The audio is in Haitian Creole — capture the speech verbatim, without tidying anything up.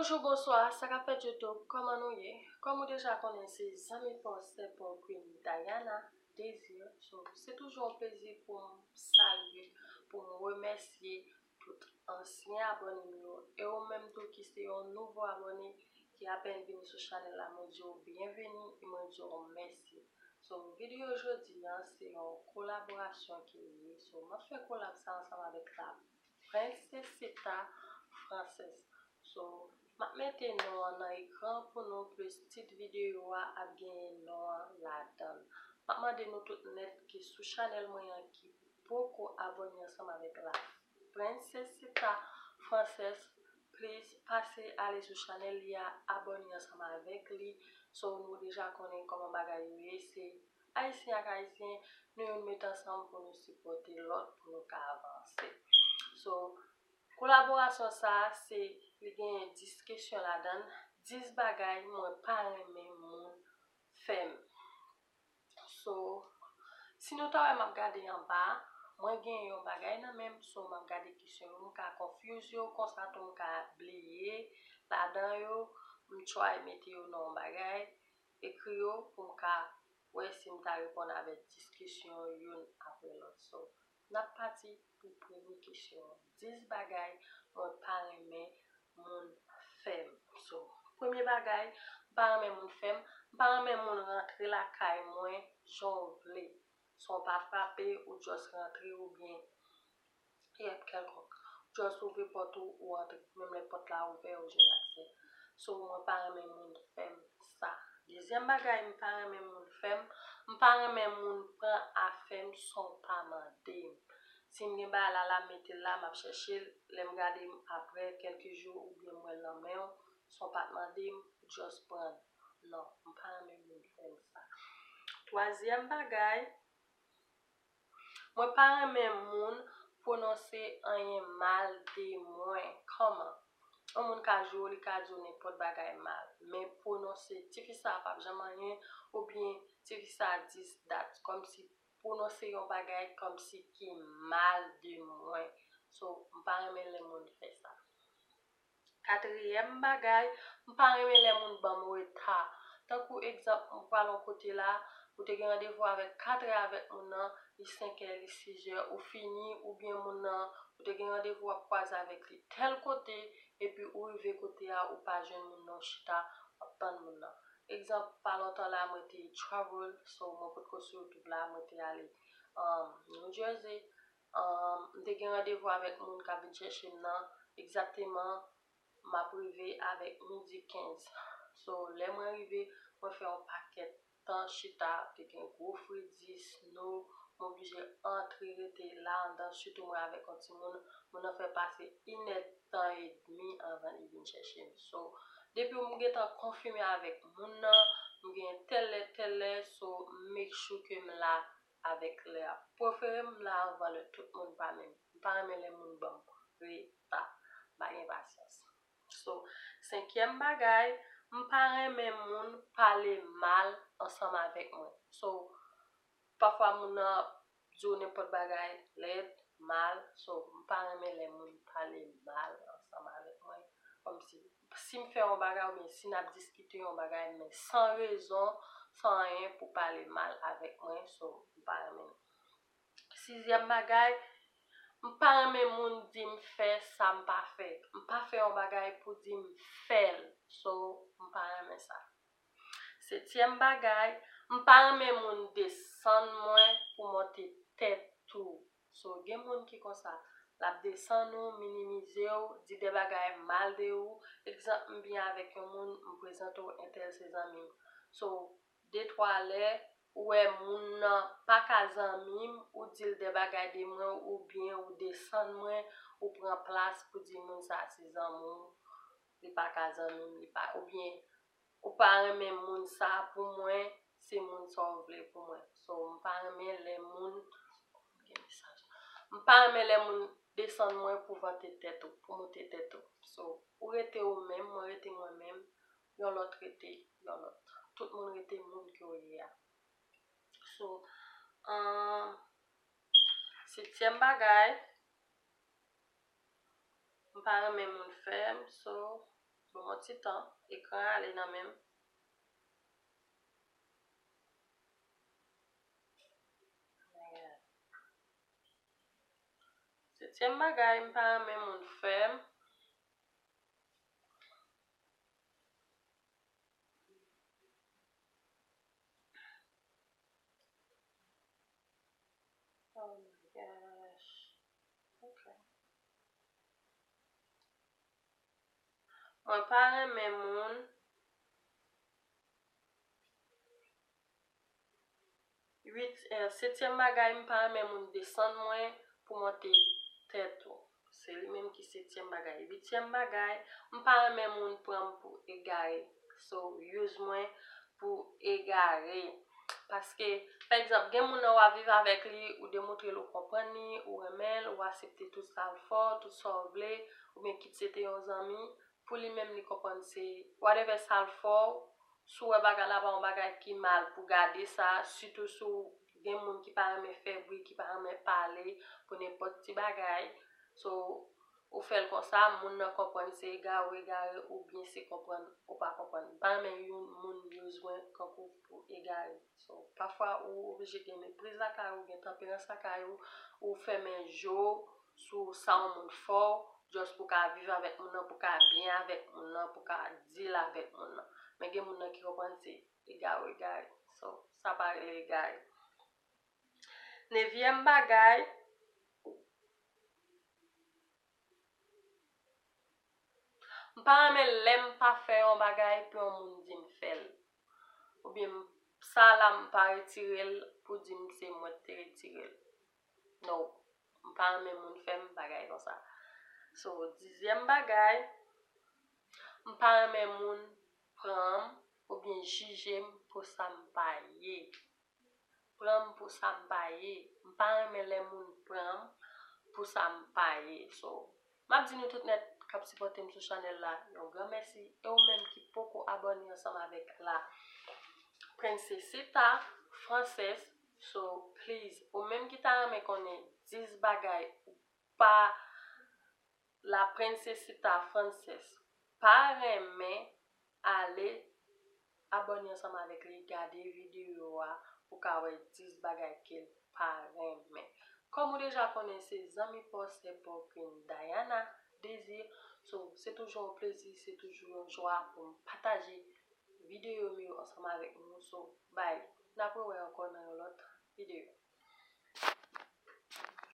Bonjou, bonswa, sa k ap fèt YouTube, kòman nou ye? Kòm ou deja konnen, se zanmi pa w, sè pa w, Queen Diana Désir. So, se toujou yon plezi pou m salye, pou m remèsye tout ansyen abòne m yo, e ou menm tou ki se yon nouvo abòne ki apèn vini sou chanèl la, mwen di w byenveni e mwen di w mèsi. So, videyo jodi a, se yon kolaborasyon ke l ye. So, m ap fè kolab sa ansanm avèk la Princesita Frances. So, m ap mete non an nan ekran pou nou, plis tit videyo a ap genyen non an ladan l. M ap mande nou tout nèt ki sou chanèl mwen an ki poko abòne ansanm avèk la Princesita Frances, please pase ale sou chanèl li a, abòne ansanm avèk li. So, nou deja konnen kòman bagay yo ye, se Ayisyen ak Ayisyen, nou youn met ansanm pou nou sipòte lòt, pou nou ka avanse. So, kolaborasyon sa a, se, li genyen dis kesyon ladan l, dis bagay mwen pa renmen moun fè m. So, si nou ta wè m ap gade anba, mwen gen yon bagay nan men m, so m ap gade kesyon yo, m ka confuse yo, konsa tou m ka bliye ladan yo, m try mete yo nan yon bagay, ekri yo pou m ka wè si m ta reponn avèk dis kesyon youn apre lòt. So, n ap pati pou premye kesyon an. Dis bagay mwen pa renmen moun fè m. So, premye bagay, m pa renmen moun fè m, m pa renmen moun rantre lakay mwen jan w vle. San w pa frape, ou just rantre oubyen yèt kèlkonk. Just ouvri pòt ou, ou antre. Menm lè pòt la ouvè, ou gen aksè. So, mwen pa renmen moun fè m sa. Dezyèm bagay, m pa renmen moun fè m, m pa renmen moun pran afè m san w pa mande m. Si m gen bagay la, la, m mete l la, m ap chèche l. Lè m gade m apre kèlke jou oubyen m wè l nan men w, san w pa t mande m, ou just pran l. Non, m pa renmen moun fè m sa. Twazyèm bagay, mwen pa renmen moun pwononse anyen mal de mwen. Kòman? Yon moun ka jwe w, li ka di w nenpòt bagay mal, men pwononse, tifi sa a p ap janm anyen, oubyen tifi sa a dis dat, kòmsi pwononse yon bagay kòmsi ki mal de mwen. So, m pa renmen lè moun fè sa. Katriyèm bagay, m pa renmen lè moun ban m reta. Tankou egzanp, ou pral yon kote la, ou te gen randevou avèk katrè avèk moun nan, li senkè, li sizè, ou fini, oubyen moun nan, ou te gen randevou w ap kwaze avèk li tèl kote, epi ou rive kote a, ou pa jwenn moun nan, w chita, w ap tann moun nan. Egzanp, pa lontan la, mwen te travel, so mwen potko sou YouTube la, mwen te ale, um, New Jersey. Um, m te gen randevou avèk moun k ap vin chèche m nan, egzakteman, m ap rive avèk midi kenz. So, lè mwen rive, mwen fè yon pakèt tan chita, te gen gwo fredi, snow, m oblije antre rete la anndan, sitou mwen avèk yon timoun, moun nan fè pase inèdtan edmi anvan li vin chèche m. So, depi m gentan konfime avèk moun nan, m gen tèl lè, tèl lè, so, m make sure ke m la avèk lè a. Prefere m la anvan lè tout moun pa menm. M pa renmen lè moun ban m reta. M pa gen pasyans. So, senkyèm bagay, m pa renmen moun pale mal ansanm avèk mwen. So, pafwa moun nan di w nenpòt bagay, lèd, mal. So, m pa renmen lè moun pale mal ansanm avèk mwen. Kòmsi, si m fè yon bagay oubyen si n ap diskite yon bagay, men san rezon, san anyen pou pale mal avèk mwen, so, m pa renmen l. Sizyèm bagay, m pa renmen moun di m fè sa m pa fè. M pa fè yon bagay pou di m fè l. So, m pa renmen sa. Setyèm bagay, m pa renmen moun desann mwen pou monte tèt ou. So, gen moun ki konsa, l ap desann ou, minimize w, di de bagay mal de ou. Egzanp, m byen avèk yon moun, m prezante w entèl se zanmi m. So, de twa lè, ou wè moun nan pa ka zanmi m, ou di l de bagay de mwen, oubyen ou desann mwen, ou pran plas pou di moun sa se zanmi w, li pa ka zanmi m, li pa, oubyen ou pa renmen moun sa pou mwen, se moun sa w vle pou mwen. So, m pa renmen lè moun, gen mesaj. M pa renmen lè moun desann mwen pou vante tèt ou, pou moute tèt ou. So, ou rete ou menm, mwen rete mwen menm, yon lòt rete yon lòt. Tout moun rete moun ke w ye a. So, um, setyèm bagay, m pa renmen moun fè m, so, bon, mwen Ti tan, ekran ale nan men m. Setyèm bagay, m pa renmen moun fè m. Oh my gosh. Ok. Mwen pa renmen moun. Uit, eh, setyèm bagay, m pa renmen moun desann mwen pou monte tèt ou. Se li menm ki setyèm bagay. Uityèm bagay, m pa renmen moun pran m pou egare. So, use mwen pou egare. Paske, pa egzanp, gen moun nan w ap viv avèk li, ou demontre l ou konprann li, ou renmen l, ou aksepte tout sa l fè w, tout sa w vle, oubyen kit se te yon zanmi, pou li menm li konprann se whatever sa l fè w, si w wè bagay la pa yon bagay ki mal pou gade sa, sitou si w gen moun ki pa renmen fè bri, ki pa renmen pale pou nenpòt ti bagay. So, ou fè l konsa, moun nan konprann se egare w egare oubyen se konprann ou pa konprann. M pa renmen youn moun use mwen kankou pou egare. So, pafwa ou oblije gen mepriz lakay ou, gen tanperans lakay ou, ou fèmen je w sou sa yon moun fè w, just pou ka viv avèk moun nan, pou ka byen avèk moun nan, pou ka deal avèk moun nan. Men gen moun nan ki konprann se egare w egare. So, sa pa rele egare. Nevyèm bagay, m pa renmen lè m pa fè yon bagay pou yon moun di m fè l. Oubyen m, sa la m pa retire l pou di m se mwen k te retire l. No, m pa renmen moun fè m bagay konsa. So, dizyèm bagay, m pa renmen moun pran m oubyen jije m pou sa m pa ye. Pran m pou sa m pa ye. M pa renmen lè moun pran m pou sa m pa ye. So, m ap di nou tout nèt k ap sipòte m sou chanèl la, yon gran mèsi. E ou menm ki poko abòne ansanm avèk la Princesita Frances, so, please, ou menm ki ta renmen konnen dis bagay ou pa la Princesita Frances pa renmen, ale abòne ansanm avèk li, gade videyo a pou ka wè dis bagay ke l pa renmen. Kòm ou deja konnen, se zanmi pa w, sè pa w, Queen Diana Désir. So, se toujou yon plezi, se toujou yon jwa pou m pataje videyo m yo ansanm avèk nou. So, bye. N ap rewè ankò nan yon lòt videyo.